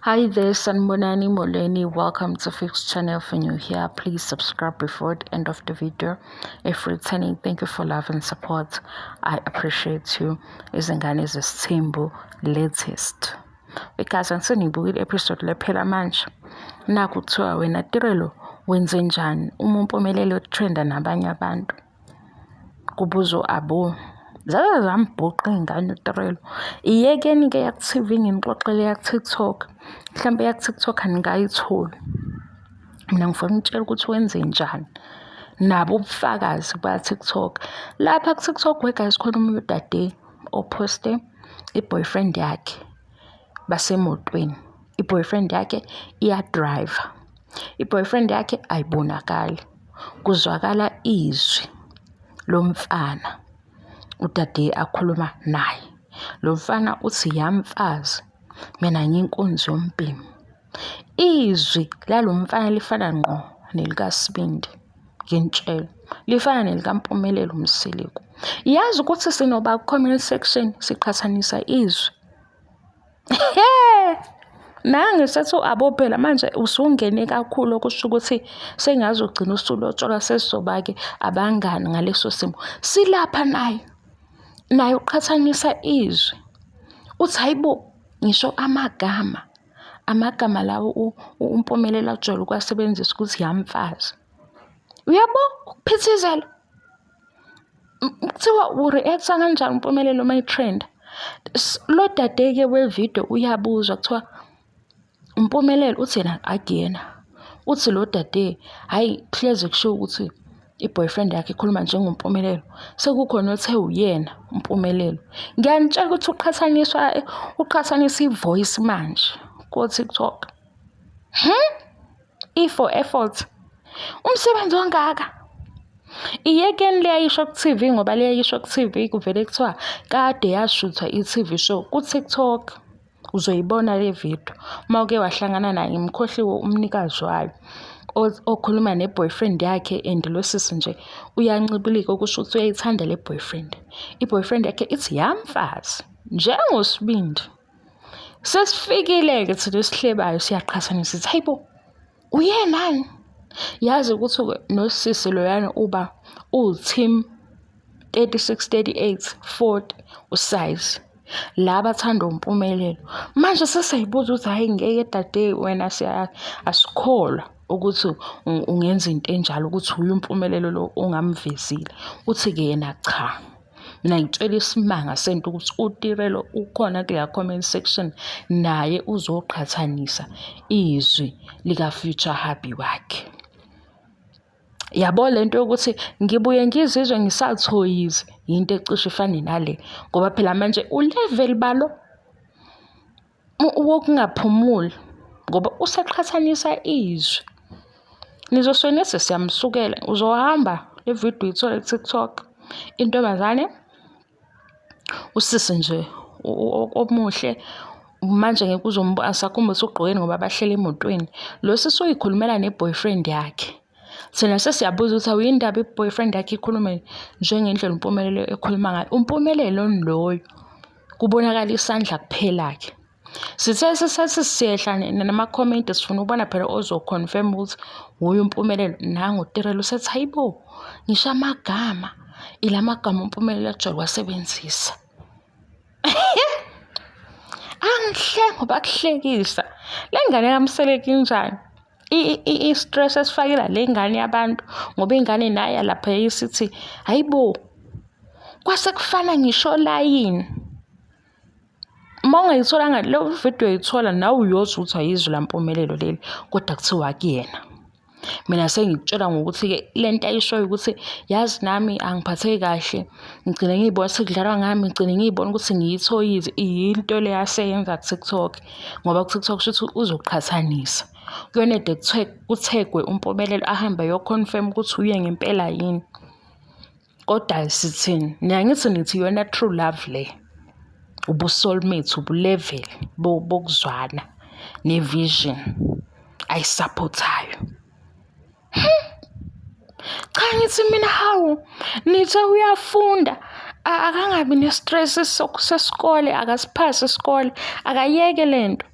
Hi there, Sanibonani Molweni. Welcome to Fix Channel. If you're new here, please subscribe before the end of the video. If returning, thank you for love and support. I appreciate you. Izingane zesithembu latest. Because angisengibukile episode lephela manje. Naku kuthiwa wena Tirelo wenze njani uma uMpumelelo trenda nabanye abantu? Kubuza u-Abu. Zaze zambhuqa iy'ngane uTirelo. Iyekeni-ke eyaku-T_V nginixoxele eyaku-TikTok. Mhlampe eyaku-TikTok aningayitholi. Mina ngifuna ukutshela ukuthi wenzenjani. Nabo ubufakazi ba-TikTok. Lapha ku-TikTok we guys khona omunye udade ophoste i-boyfriend yakhe basemotweni. I-boyfriend yakhe iya-drive-a. I-boyfriend yakhe ayibonakali. Kuzwakala izwi lomfana udade akhuluma naye. Lo mfana uthi ya mfazi mina ngiyinkunzi yombhemu. Izwi lalo mfana lifana ngqo nelikaSibindi nginitshela lifana nelikaMpumelelo Mseleku. Yazi ukuthi sinoba ku-comment section siqhathanisa izwi. Nange sethi abo phela manje usungene kakhulu okusho ukuthi sengaze ugcine usulotsholwa sesizoba-ke abangani ngaleso simo. Silapha naye, naye uqhathanisa izwi. Uthi hhayi bo, ngisho amagama, amagama lawo uMpumelelo ajwayele ukuwasebenzisa ukuthi yamfazi. Uyabo ukuphithizela. Kuthiwa u-react-a kanjani uMpumelelo uma e-trend-a? Lo dade-ke we-video uyabuzwa kuthiwa uMpumelelo uthi yena akuyena. Uthi lo dade hhayi kuhleze kushiwo ukuthi i-boyfriend yakhe ikhuluma njengoMpumelelo. Sekukhona othe uyena uMpumelelo. Ngiyanitshela ukuthi uqhathaniswa uqhathanisa i-voice manje ko-TikTok. E for effort. Umsebenzi ongaka. Iyekeni leyayisho ku-TV ngoba leyayisho ku-TV kuvele kuthiwa kade yashuthwa i-TV show ku-TikTok. Uzoyibona le video. Uma uke wahlangana naye ngimkhohliwe umnikazi wayo okhuluma ne-boyfriend yakhe and lo sisi nje uyancibilika okusho ukuthi uyayithanda le boyfriend. I-boyfriend yakhe ithi yamfazi njengoSibindi. Sesifikile-ke thina esihlebayo siyaqhathanisa sithi hayi bo uyenani? Yazi ukuthi nosisi loyana uba uwu-team 36, 38, 40 usayizi. La bathanda uMpumelelo. Manje sesiyayibuza ukuthi hhayi ngeke dade wena asikholwa ukuthi ungenza into enjalo ukuthi uye uMpumelelo lo ongamvezile. Uthi-ke yena cha. Mina ngitshela isimanga sento ukuthi uTirelo ukhona kuleya comment section naye uzoqhathanisa izwi lika-future hubby wakhe. Yabo le nto yokuthi ngibuye ngizizwe ngisathoyizi yinto ecishe ifane nale ngoba phela manje u-level balo wokungaphumuli ngoba useqhathanisa izwi. Nizosuke nithi siyamsukela uzohamba le video uyithole ku-TikTok. Intombazane usisi nje omuhle manje ngeke uze asakhumbule ukuthi ugqokeni ngoba bahleli emotweni. Lo sisi uyikhulumela ne-boyfriend yakhe. Thina sesiyabuza ukuthi awu yini ndaba i-boyfriend yakhe ikhulume njengendlela uMpumelelo ekhuluma ngayo. UMpumelelo loyo. Kubonakala isandla kuphela-ke. Sithe sisathi siyehla namakhomenti sifuna ukubona phela ozo-confirm ukuthi wuye uMpumelelo nangu uTirelo usethi hayibo ngisho amagama ila magama uMpumelelo ajwayele uwasebenzisa. Angihle ngoba kuhlekisa. Le ngane kaMseleku injani? I-stress esifakela le ngane yabantu ngoba ingane naye lapha yayisithi hayibo kwase kufana ngisho layini. Uma ungayitholanga le video uyithola nawe uyozwa ukuthi ayizwi laMpumelelo leli kodwa kuthiwa kuyena. Mina sengikutshela ngokuthi-ke le nto ayishoyo ukuthi yazi nami angiphatheki kahle ngigcine ngiy'bona sekudlalwa ngami ngigcine ngiy'bona ukuthi ngiyithoyizi iyinto le aseyenza ku-TikTok ngoba ku-TikTok shuthi uzoqhathanisa. Kuyonede kuthegwe uMpumelelo ahambe ayo-confirm ukuthi uye ngempela yini. Kodwa sithini? Niyangithi nithi iyona true love le. Ubu-soulmate, ubu-level bokuzwana ne-vision ayisaphothayo. Cha ngithi mina hawu nithe uyafunda akangabi ne-stress sesikole akasiphasi isikole akayeke lento.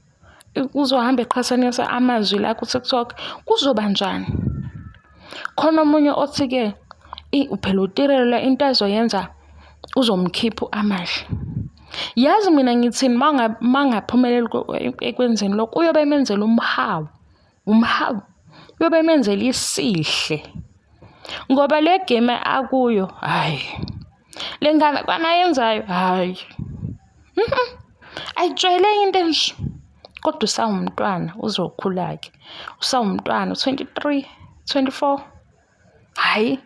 Uzohamba eqhathanisa amazwi la ku-TikTok, kuzoba njani? Khona omunye othi-ke phela uTirelo la into azoyenza uzomkhipha u-Amahle. Yazi mina ngithini uma ngaphumelela ekwenzeni lokho uyobe emenzela umhawu, umhawu, uyobe emenzela isihle. Ngoba le game akuyo, hhayi, le ngane kwanayenzayo, hhayi, ayijwayeleki into enje. Kodwa usawumntwana uzokhula-ke, usawumntwana u-23, 24. Hhayi,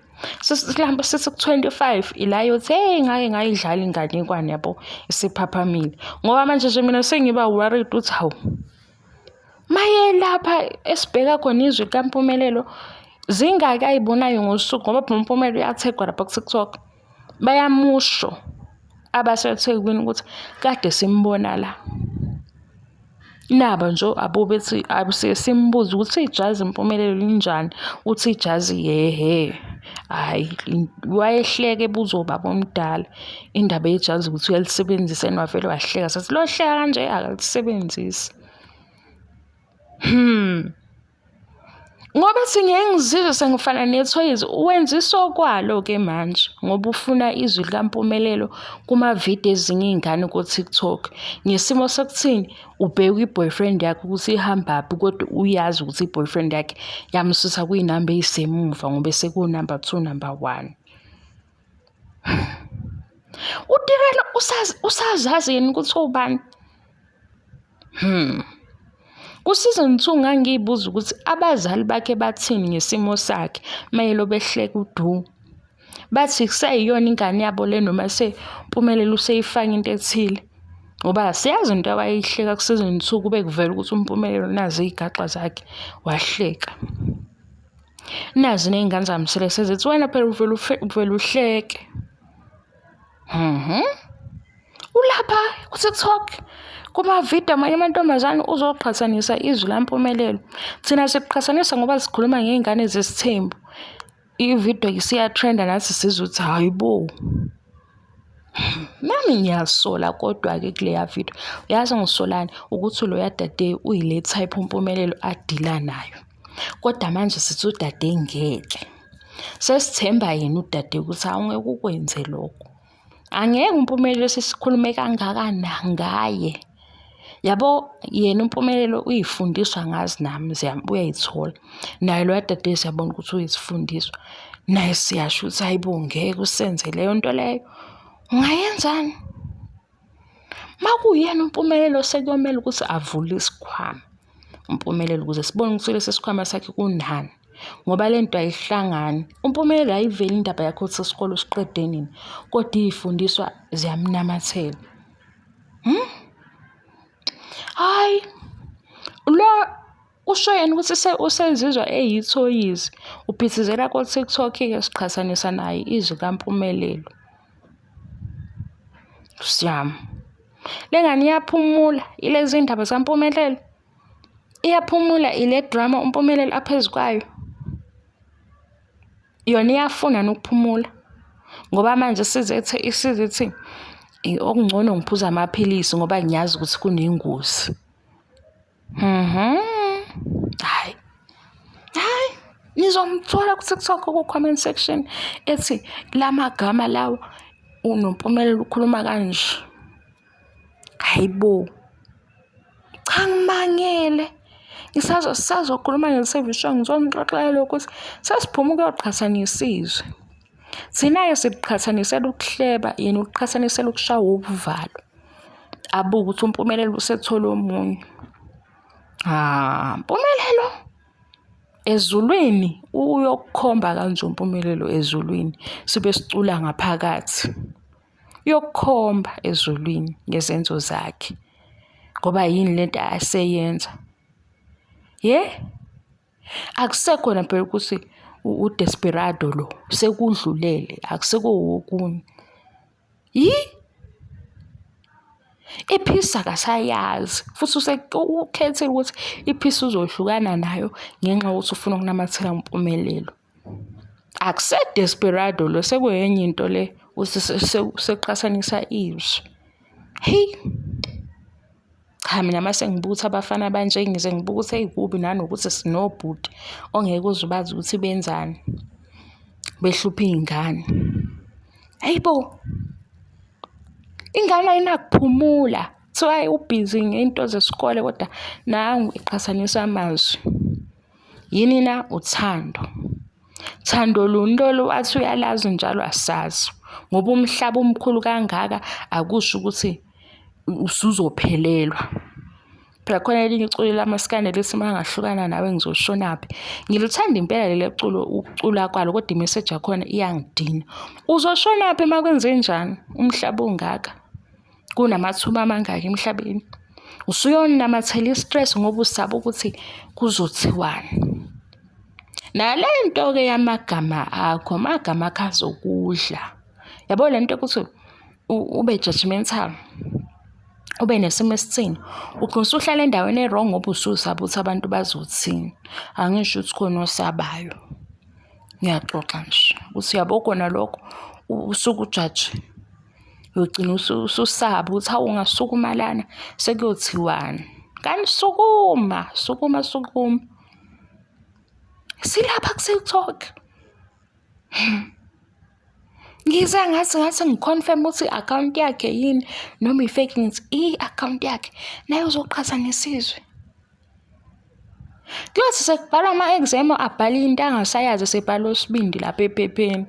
mhlawumbe sithi ku-25 ila yothi hey ngake ngayidlala inganekwane yabo isiphaphamile. Ngoba manje nje mina sengiba worried ukuthi hawu maye lapha esibheka khona izwi likaMpumelelo zingaki ayibonayo ngosuku ngoba phela uMpumelelo uyathegwa lapha ku-TikTok. Bayamusho abaseThekwini ukuthi kade simbona la. Naba nje abo bethi siye simbuze ukuthi ijazi Mpumelelo linjani, uthi ijazi yehhe. Hhayi, wayehleka ebuza ubaba omdala indaba yejazi ukuthi uyalisebenzisa yini, wavele wahleka sathi lo hleka kanje akalisebenzisi. Hmm. Ngoba singeke ngizizwe sengifana nethoyizi wenzisa okwalo-ke manje ngoba ufuna izwi likaMpumelelo kumavidiyo ezinye iy'ngane ko-TikTok. Ngesimo sokuthini ubheke i-boyfriend yakhe ukuthi ihambaphi kodwa uyazi ukuthi i-boyfriend yakhe yamsusa kwiy'namba ey'semuva ngoba esekuwunamba two, number one. UTirelo usazazi yini ukuthi uwubani? Hmm. Ku-season 2 ngangiyibuza ukuthi abazali bakhe bathini ngesimo sakhe mayelo behleka udu. Bathi kuseyiyona ingane yabo le noma seMpumelelo useyifaka into ethile. Ngoba siyazi into awayeyihleka ku-season 2 kube kuvela ukuthi uMpumelelo nazi iy'gaxa zakhe wahleka. Nazi ney'ngane zamsele sezithi wena phela uvele uvele uhleke. Mhm. Ulapha ku-TikTok kumavidiyo amanye amantombazane uzoqhathanisa izwi laMpumelelo. Thina siqhathanisa ngoba sikhuluma ngey'ngane zesithembu. Ividiyo isiyatrenda nathi sizwe ukuthi hhayi bo. Nami ngiyasola kodwa-ke kuleya vidiyo. Uyazi ngisolani? Ukuthi loya dade uyile type uMpumelelo adila nayo. Kodwa manje sithi udade ngeke. Sesithemba yena udade ukuthi awungeke ukwenze lokho. Angeke uMpumelelo sesikhulume kangaka ngaye. Yabo yena uMpumelelo uyifundiswa ngazi nami uyayithola. Naye loya dade siyabona ukuthi uyisifundiswa. Naye siyasho ukuthi hayi bo ngeke usenze leyo nto leyo. Ungayenzani? Makuyena uMpumelelo sekuyomele ukuthi avule isikhwama uMpumelelo ukuze sibone ukuthi lesi sikhwama sakhe kunani ngoba le nto ayihlangani. UMpumelelo ayiveli indaba yakhe ukuthi isikole usiqede nini kodwa iy'fundiswa ziyamnamathela. Hmm? Hhayi, lo usho yena ukuthi usezizwa eyithoyizi uphithizela ko-TikTok-ke siqhathanisa naye izwi kaMpumelelo. Siyami. Le ngane iyaphumula ilezi ndaba zikaMpumelelo. Iyaphumula ile drama uMpumelelo aphezu kwayo. Yona iyafuna nokuphumula ngoba manje isizethe isizithi okungcono ngiphuza amaphilisi ngoba ngiyazi ukuthi kunengozi. Mhm. Hayi. Hayi. Nizomthola ku-TikTok ku-comment section ethi la magama lawa uNompumelelo ukhuluma kanje. Hayibo. Cha ngimangele. Ngisazo sisazokhuluma nge-service show ngizonixoxela lokhu ukuthi sesiphuma ukuyoqhathanisa izwi. Thina-ke sikuqhathanisela ukuhleba yena ukuqhathanisela ukushawa uvalo. Abuke ukuthi uMpumelelo usethole omunye. Ha, Mpumelelo ezulwini uyokukhomba kanje uMpumelelo ezulwini sibe sicula ngaphakathi. Uyokukhomba ezulwini ngezenzo zakhe. Ngoba yini lento aseyenza? Ye? Akusekhona phela ukuthi udesperado lo sekudlulele akuseko okunye. Yi? Iphisi akasayazi futhi ukhethile ukuthi iphisi uzohlukana nayo ngenxa yokuthi ufuna ukunamathela uMpumelelo. Akuse-desperado lo sekuyenye into le useqhathanisa izwi. Heyi! Cha, mina mase ngibuka ukuthi abafana abanje ngize ngibuka ukuthi eyi kubi nanokuthi sinobhuti ongeke uze ubazi ukuthi benzani, behlupha iy'ngane. Hhayi bo, ingane ayinakuphumula. Kuthiwa hhayi ubhizi ngey'nto zesikole kodwa nangu eqhathanisa amazwi. Yini na? Uthando. Thando luni lolu athi uyalazi njalo asazi. Ngoba umhlaba umkhulu kangaka akusho ukuthi usuzophelelwa. Phela khona elinye iculo lamaskandi lithi uma ngahlukana nawe ngizoshonaphi. Ngilithanda impela leli culo ukucula kwalo kodwa imeseji yakhona iyangidina. Uzoshonaphi uma kwenzenjani umhlaba ungaka? Kunamathuba amangaki emhlabeni? Usuyonamathela i-stress ngoba usaba ukuthi kuzothiwani. Nale nto-ke yamagama akho, amagama akho azokudla. Yabo le nto yokuthi ube judgemental, ube nesimo esithini, ugcina usuhlala endaweni e-wrong ngoba ususaba ukuthi abantu bazothini. Angisho ukuthi khona osabayo. Ngiyaxoxa nje ukuthi uyabo kona lokho usuke ujaje. Uyogcina ususaba ukuthi hawu ungasukuma lana sekuyothiwani. Kanti sukuma, sukuma, sukuma. Silapha ku-TikTok. Ngize ngathi ngathi ngi-confirm ukuthi i-akhawunti yakhe yini noma i-fake ngithi i-akhawunti yakhe naye uzoqhathanisa izwe. Kuyothi sekubhalwa ama-exam abhale into angasayazi esebhala osibindi lapha ephepheni.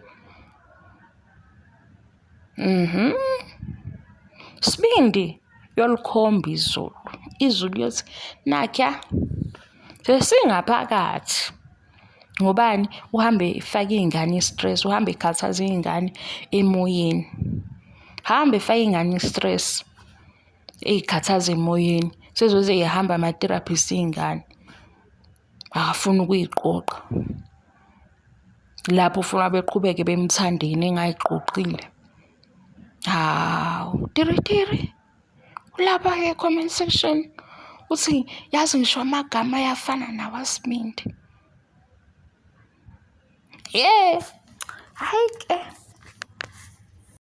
Mhm. Sibindi yolikhomba izulu. Izulu liyothi nakya sesingaphakathi. Ngobani? Uhambe efaka iy'ngane i-stress, uhambe ekhathaza iy'ngane emoyeni. Hambe efaka iy'ngane i-stress, ey'khathaza emoyeni. Sezoze y'hamba ama-therapist iy'ngane. Akafuni ukuyiqoqa. Lapho ufuna beqhubeke bemthande yena engayiqoqile. Hawu, tiritiri. Ulapha-ke comment section uthi yazi ngisho amagama ayafana nawasibindi. Yeah. Hhayi ke.